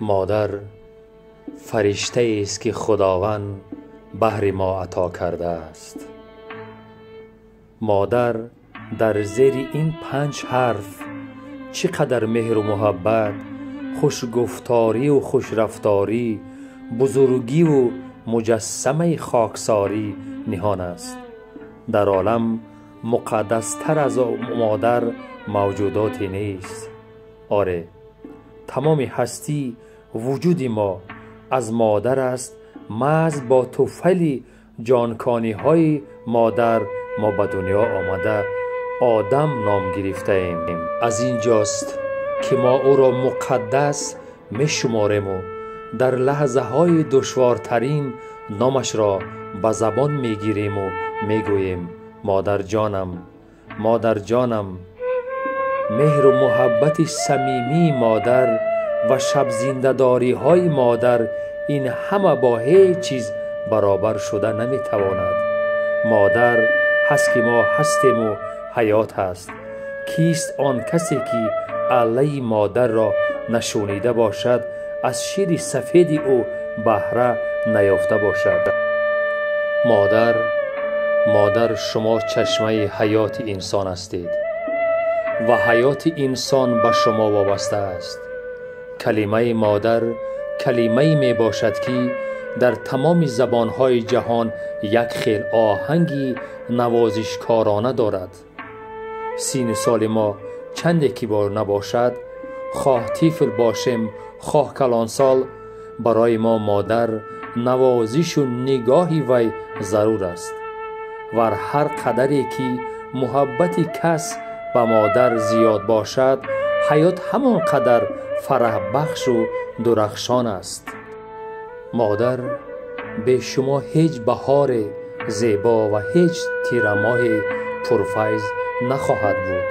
Модар фариштаест, ки Худованд баҳри мо ато кардааст. Модар дар зери ин панҷ ҳарф чӣ қадар меҳру муҳаббат, хушгуфторию хушрафторӣ, бузургиву муҷассамаи хоксорӣ ниҳон аст. Дар олам муқаддастар аз модар мавҷудоте нест. Оре, тамоми ҳастӣ вуҷуди мо аз модар аст. Маҳз бо туфайли ҷонкониҳои модар мо ба дунё омада одам ном гирифтаем. Аз ин ҷост, ки мо ӯро муқаддас мешуморему дар лаҳзаҳои душвортарин номашро ба забон мегириму мегӯем: модарҷонам, модарҷонам. Меҳру муҳаббати самимии модар ва шабзиндадориҳои модар ин ҳама бо ҳеҷ чиз баробар шуда наметавонад. Модар ҳаст, ки мо ҳастему ҳаёт ҳаст. Кист он касе, ки аллаи модарро нашунида бошад, аз шири сафеди ӯ баҳра наёфта бошад? Модар, модар, шумо чашмаи ҳаёти инсон ҳастед ва ҳаёти инсон ба шумо вобаста аст. Калимаи модар калимае мебошад, ки дар тамоми забонҳои ҷаҳон як хел оҳанги навозишкорона дорад. Сину соли мо чанде ки набошад, хоҳ тифл бошем, хоҳ калонсол, барои мо модар навозишу нигоҳи вай зарур аст. Вар ҳар қадаре ки муҳаббати кас ба модар зиёд бошад, ҳаёт ҳамон қадар фараҳбахшу дурахшон аст. Модар, бе шумо ҳеҷ баҳоре зебо ва ҳеҷ тирамоҳе пурфайз нахоҳад буд.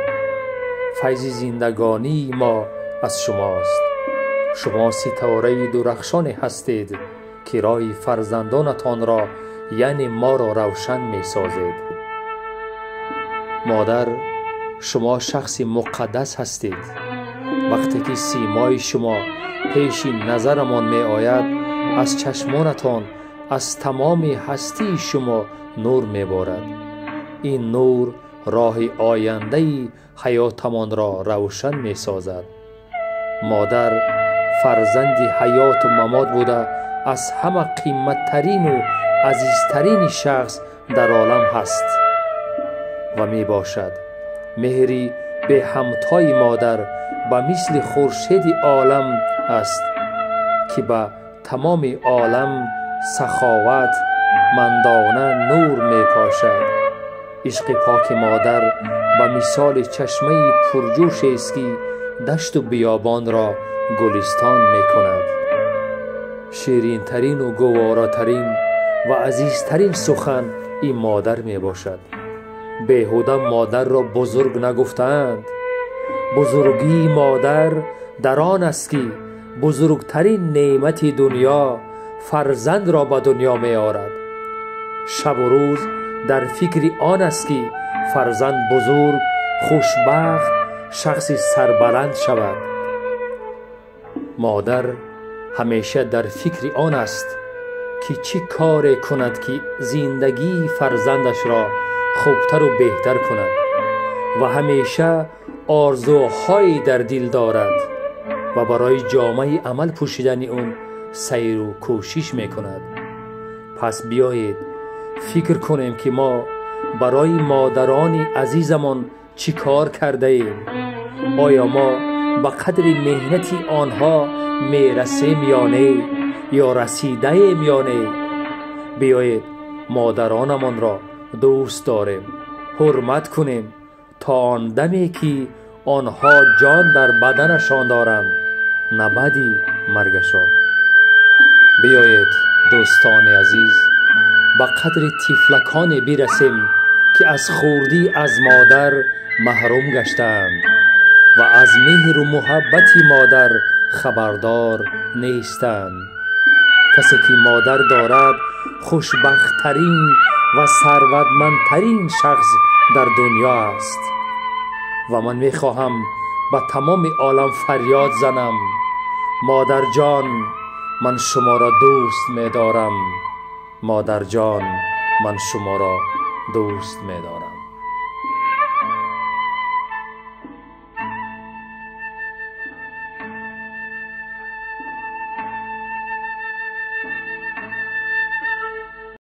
Файзи зиндагонии мо аз шумост. Шумо ситораи дурахшоне ҳастед, ки роҳи фарзандонатонро, яъне моро, равшан месозед. Модар, шумо шахси муқаддас ҳастед. Вақте ки симои шумо пеши назарамон меояд, аз чашмонатон, аз тамоми ҳастии шумо нур меборад. Ин нур роҳи ояндаи ҳаётамонро равшан месозад. Модар фарзанди ҳаёту мамот буда, аз ҳама қимматтарину азизтарини шахс дар олам ҳаст ва мебошад. Меҳри беҳамтои модар ба мисли хуршеди олам аст, ки ба тамоми олам саховат мандона нур мепошад. Ишқи поки модар ба мисоли чашмаи пурҷӯшест, ки дашту биёбонро гулистон мекунад. Ширинтарину гуворотарин ва азизтарин сухан ин модар мебошад. Беҳуда модарро бузург нагуфтаанд. Бузургии модар дар он аст, ки бузургтарин неъмати дунё фарзандро ба дунё меорад. Шабу рӯз дар фикри он аст, ки фарзанд бузург, хушбахт, шахси сарбаланд шавад. Модар ҳамеша дар фикри он аст, ки чӣ коре кунад, ки зиндагии фарзандашро хубтару беҳтар кунад ва ҳамеша орзуҳое дар дил дорад ва барои ҷомаи амал пӯшидани он сайру кӯшиш мекунад. Пас биёед фикр кунем, ки мо барои модарони азизамон чӣ кор кардаем. Оё мо ба қадри меҳнати онҳо мерасем ё не, ё расидаем ё не? Биёед модаронамонро дӯст дорем, ҳурмат кунем то он даме, ки онҳо ҷон дар баданашон доранд, на баъди маргашон. Биёед, дӯстони азиз, ба қадри тифлаконе бирасем, ки аз хурдӣ аз модар маҳрум гаштаанд ва аз меҳру муҳаббати модар хабардор нестанд. Касе ки модар дорад, хушбахттарин ва сарватмандтарин шахс дар дунё аст. Ва ман мехоҳам ба тамоми олам фарёд занам: Модарҷон, ман шуморо дӯст медорам. Модарҷон, ман шуморо дӯст медорам.